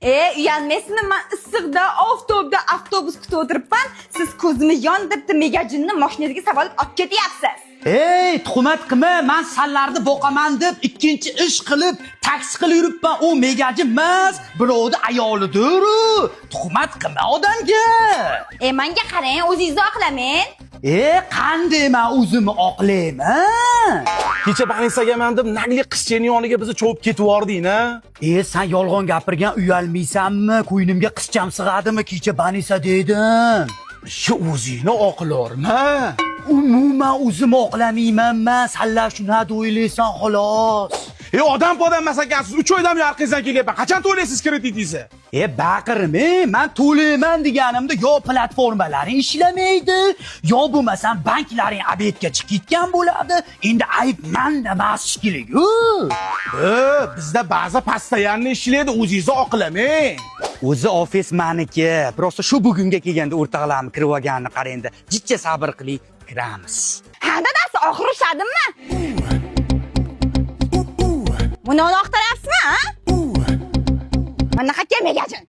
Uyalmaysizmi? Man issiqda, oftobda avtobus kutib o'tiribman. Siz ko'zimni yondiribdi megajinni mashinangizga savalib olib ketyapsiz. Ey, tuhmat qilma, man sanlarni boqaman deb ikkinchi ish qilib, taksi qilib yuribman. U megaji emas, birovni ayolidir u. Tuhmat qilma odamga. Manga qarang, o'zingizni oqlamang. Qanday man o'zimni oqlayman? Kecha больница deb nagli qizchani yoniga bizni chovib ketib yubording a? San yolg'on gapirgan uyalmaysanmi? Ko'ynimga qizcham sig'adimi? Kecha banisa dedim. Shu o'zingni oqlorma. Umuman o'zim oqlamayman man. Sanlar shunday o'ylaysan xolos. Odam podam emas ekansiz. 3 oydan beri orqangizdan kelyapman. Qachon to'laysiz kreditingizni? Baqirma, man to'layman deganimda yo platformalaring ishlamaydi, yo bo'lmasam banklaring обед ga chiqib ketgan bo'ladi. Endi ayb manda emas shekilli-ku. Bizda ba'zi постоянно ishlaydi, o'zingizni oqlamang. O'zi ofis maniki. Просто shu bugunga kelganda o'rtoqlarim kirib olganini qarangda. Jicha sabr qiling, kiramiz. Ha, dadasi, oxiri ushladimmi? Buni uni oqtaryapsizmi, ha? Mana qayerga megajin?